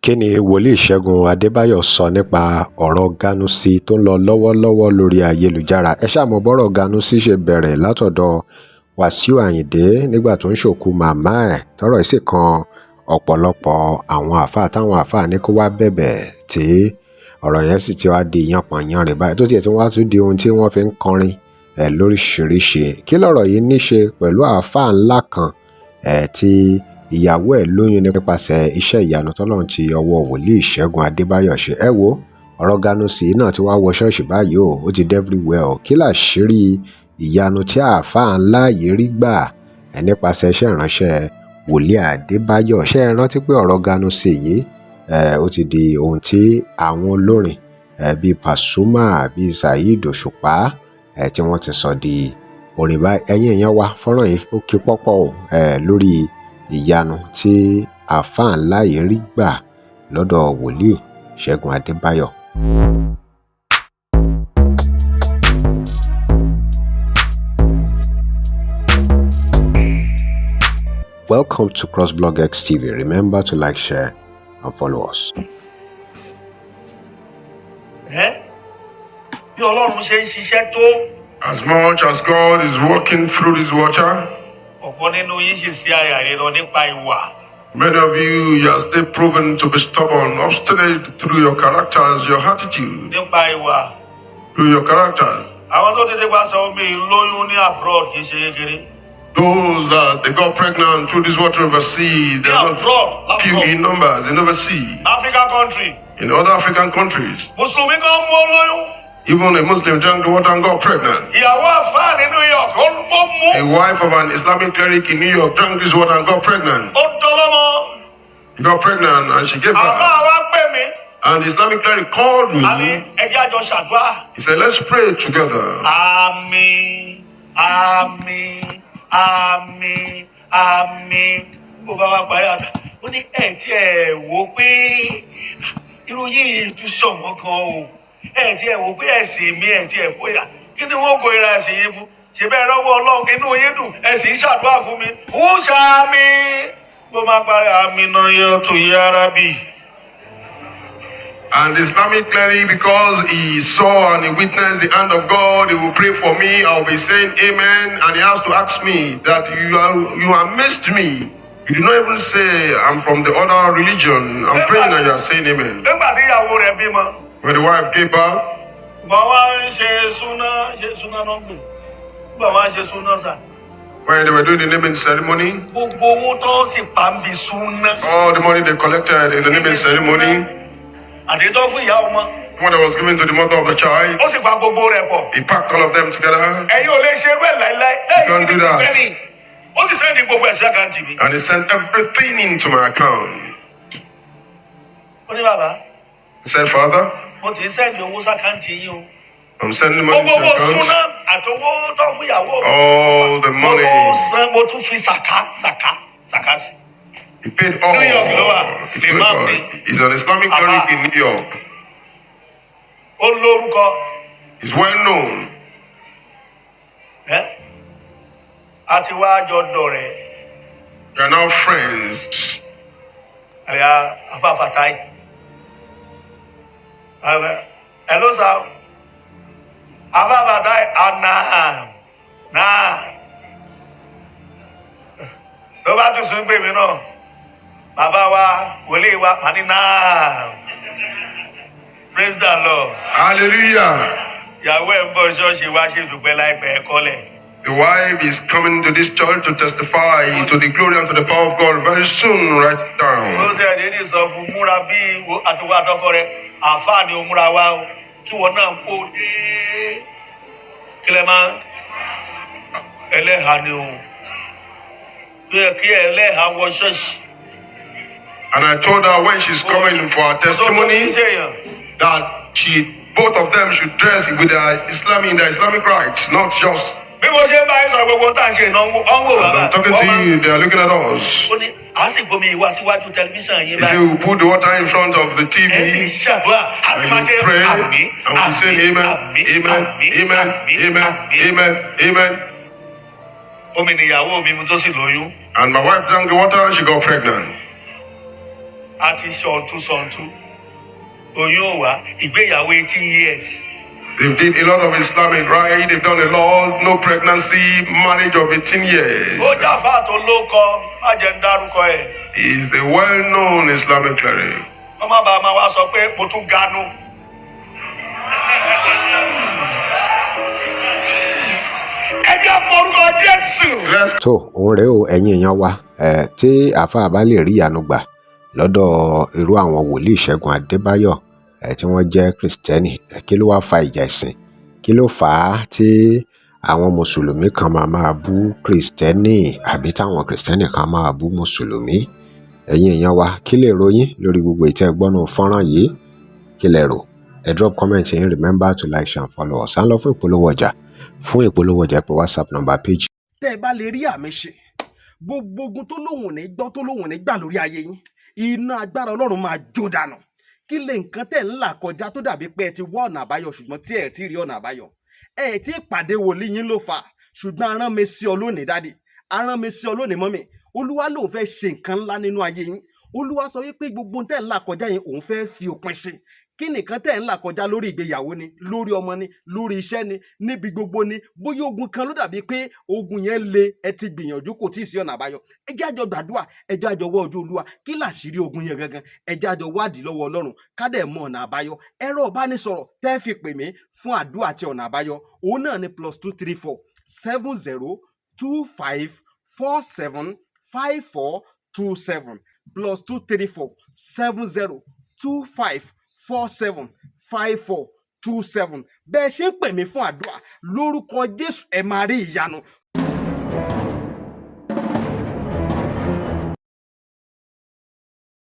Kí ni wòlíì Ṣẹ́gun Adébáyò sọ nípa ọ̀rọ̀ Ganusi tó ń lọ lọ́wọ́lọ́wọ́ lórí ayélujára? Ẹ ṣáà mọ bọ́rọ̀ Ganusi ṣe bẹ̀rẹ̀ látọ̀dọ̀ Wàsíù Ayinde nígbà tó ń ṣòkú màmá ẹ̀, tọ́rọ̀ sì kan ọ̀pọ̀lọpọ̀ àwọn àáfàá, táwọn àáfàá ní kó wá bẹ̀bẹ̀, tí ọ̀rọ̀ yẹn sì ti wá di yánpọnyánrin báyìí, tó tiẹ̀ tí wọ́n á tún di ohun tí wọ́n fi ń kọrin ẹ̀ lóríṣiríṣi. Kí lọ̀rọ̀ yìí ní ṣe pẹ̀lú àáfàá ńlá kan ẹ̀ tí ìyàwó ẹ̀ lóyún nípasẹ̀ iṣẹ́ ìyanu tọ́lọ́run ti ọwọ́ wòlíì Ṣẹ́gun Adébáyọ̀ ṣe? Ẹ wo, ọ̀rọ̀ Ganusi náà ti wá wọ ṣọ́ọ̀ṣì báyìí o, ó ti dé everywhere o. Kí làṣírí ìyanu tí àáfàá ńlá yìí rí gbà ẹ̀ nípasẹ̀ iṣẹ́ ìránṣẹ́ wòlíì Adébáyọ̀? Ṣé ẹ rántí pé ọ̀rọ̀ Ganusi yìí ẹ̀ ó ti di ohun tí àwọn olórin ẹ̀ bíi Pasuma, bíi Saheed Òṣùpá ẹ̀ tí wọ́n ti sọ di orin báyìí? Ẹ̀yin èèyàn wa, fọ́nrán yìí ó kí pọ́pọ́ o ẹ̀ lórí ìyanu tí àáfàá ńlá yìí rí gbà lọ́dọ̀ wòlíì Ṣẹ́gun Adébáyọ̀. Welcome to CrossBlog X TV. Remember to like, share, and follow us. Ẹ́ bí Ọlọ́run ṣe ń ṣiṣẹ́ tó. As much as God is working through this water, Ọ̀pọ̀ nínú yín ṣì sí àyà rẹ̀ lọ nípa ìwà. many of you, you are still proven to be stubborn, obstinate through your characters, your attitude, Nípa ìwà. through your characters. Àwọn tó tètè gba sọ omi lóyún ní abroad kì í ṣe kékeré. Those that they got pregnant through this water overseas, they Ní are abroad, not few abroad. in numbers in overseas, African country. in other African countries. Mùsùlùmí kan mú ọ lóyún. Even a Muslim drank the water and got pregnant. Ìyàwó àfáà ní New York ó ó mú. A wife of an Islamic cleric in New York drank this water and got pregnant. Ó dọlọ́mọ. He got pregnant and she gave Àfáà birth. wa pè mí. And the Islamic cleric called A ní me. ẹ jẹ́ á jọ ṣàdúrà. He said, "Let's pray together." Àmín, àmín, àmín, àmín. Bó bá wá parí àdá, ó ní ẹ tí ẹ wò ó pé irú yìí tún ṣọ̀wọ́n kan o. Ẹ tí ẹ wò ó pé ẹ̀sìn mi, ẹ tí ẹ kó ìrà. Kí ni wọ́n kó ìrà ẹ̀sìn yín fún? Ṣé bẹ́ẹ̀ lọ́wọ́ Ọlọ́run, inú yín dùn, ẹ sì ń ṣàdúrà fún mi. Ń ṣàmì. Bó máa parí àmín náà yẹ tó yára bì. And the Islamic cleric, because he saw and he witnessed the hand of God, he will pray for me. I'll be saying amen. And he has to ask me that you amazed me. You did not even say I'm from the other religion. I'm praying and you are saying amen. Nígbà tí ìyàwó rẹ̀ bímọ, When the wife gave birth, gbọ́n wá ń ṣe súná, ṣe súná náà ń gbè. Gbọ́n wá ń ṣe súná sà. when they were doing the naming ceremony, Gbogbo owó tó sì pa ń bi súná. all the money they collected in the naming ceremony, Àti tó fún ìyá ọmọ. the one that was given to the mother of the child, Ó sì pa gbogbo rẹ̀ pọ̀. he packed all of them together Ẹ̀yin ò lè ṣe irú ẹ̀ láíláí. You can't do that. Sẹ́ni. Ó sì send gbogbo ẹ̀ sí account mi. and he sent everything into my account. Ó ní bàbá, He said, "Father, mo ti ń send owó sí account yín o. I'm sending money Gbogbo to your owó account." súná àtowó tó fún ìyàwó mi. All the Mo money. tún san, mo tún fi sàká sàká sàká sí. He paid all. New York ló wà. He paid Imam all. ni. He's an Islamic Afa. cleric in New York. Ó lórúkọ. He's well known. Ẹ́ a ti wá jọ dọ̀rẹ́. They are now friends. Àríyá afáfàtáì. Hello sir. Afáfàtáì àná náà. Tó bá tún sún pè mí náà. Bàbá wa, wòlíì wa, màá ní náà. Praise the Lord. Hallelujah. Ìyàwó ẹ̀ ń bọ̀ ṣọ́ọ̀ṣì wá ṣe dùpẹ́ láìpẹ́ ẹ̀ kọ́lẹ̀. The wife is coming to this church to testify to the glory and to the power of God very soon. Write it Ó down. ṣe àdéhùn sọ fún múra bí àtiwọ́ àtọkọ rẹ̀, àáfàá ni ó múra wá o, kí wọn náà kó dé kílẹ̀ máa ẹlẹ́hà ni o kí ẹ kí ẹlẹ́hà wọ ṣọ́ọ̀ṣì. And I told her when she's coming for her testimony that she both of them should dress with their Islamic in their Islamic rites, not just Bí mo ṣe ń bá yín sọ, gbogbo tá à ń ṣe ìnáwó ọ̀hún wò as bàbá. I'm talking to you, they are looking at us. Ó ní à á sì gbomi ìwá síwájú tẹlifíṣàn yín He said, báyìí. "We put the water in front of the Ẹ sì TV ṣàdúrà, á sì and máa you ṣe pray àmín, and we say àmín, amen, àmín, amen, àmín, amen, àmín, amen, àmín." amen, amen." Omi nìyàwó mi mu tó sì lóyún. And my wife drank the water and she got pregnant. Àti sọ̀ǹtú sọ̀ǹtú, oyún ò wá, ìgbéyàwó 18 years. They did a lot of Islamic rite. They've done a lot. No pregnancy, marriage of 18 years. Ó jáfa tó ló kọ, má jẹ́ ń dárúkọ ẹ̀. He's a well-known Islamic cleric. Wọ́n má bàa máa wá sọ pé mo tún ganu. Ẹ jẹ́ porúkọ Jésù. Let's Tó òun rèé o, ẹ̀yin èèyàn wa ẹ̀, tí àáfàá bá lè rí ìyanu gbà lọ́dọ̀ irú àwọn wòlíì Ṣẹ́gun Adébáyọ̀ ẹ̀, tí wọ́n jẹ́ Kristẹni ẹ̀, kí ló wáá fa ìjà ẹ̀sìn? Kí ló fà á tí àwọn mùsùlùmí kan máa máa bú Kristẹni, àbí táwọn Kristẹni kan máa bú mùsùlùmí? Ẹ̀yin èèyàn wa, kí lè ròyìn lórí gbogbo ìtẹ́ gbọ́nú fọ́nrán yìí? Kí lẹ rò? Ẹ drop comment yín. Remember to like, share and follow us. À ń lọ fún ìpolówó ọjà. Fún ìpolówó ọjà, pé WhatsApp number page. Tẹ́ ẹ bá lè rí àmì ṣe, gbogbo ogun tó lóun ò ní gbọ́, tó lóun ò ní gbà lórí ayé yín, iná agbára Ọlọ́run máa jó dànù. Kí lè nǹkan tẹ̀ ń là kọjá tó dàbí pé ẹ ti wá ọ̀nà àbáyọ, ṣùgbọ́n tí ẹ ti rí ọ̀nà àbáyọ? Ẹ ti pàdé wòlíì yín ló fà á. Ṣùgbọ́n arán mi sí ọ lónìí, daddy, arán mi sí ọ lónìí, mummy. Olúwa lòun fẹ́ ṣe nǹkan ńlá nínú ayé yín. Olúwa sọ wípé gbogbo tẹ̀ ń là kọjá yẹn, òun fẹ́ fi òpin sí. Kí nìkan tẹ̀ ń là kọjá? Lórí ìgbéyàwó ni, lórí ọmọ ni, lórí iṣẹ́ ni, níbi gbogbo ni. Bóyá ogun kan ló dàbí pé ogun yẹn le, ẹ ti gbìyànjú, kò tí ì sí ọ̀nà àbáyọ. Ẹ jẹ́ àjọ gbàdúrà, ẹ jẹ́ àjọ wọ́ ojú Olúwa. Kí làṣírí ogun yẹn gangan? Ẹ jẹ́ àjọ wádìí lọ́wọ́ Ọlọ́run, ká dẹ̀ mọ ọ̀nà àbáyọ. Ẹ̀rọ ìbánisọ̀rọ̀ tẹ́ fi pè mí fún àdúrà àti ọ̀nà àbáyọ, òun náà ni +234 70 25 47 54 27, +234 70 25 47 54 27. Bẹ́ẹ̀ ṣe ń pè mí fún àdúrà, lórúkọ Jésù, ẹ máa rí ìyanu.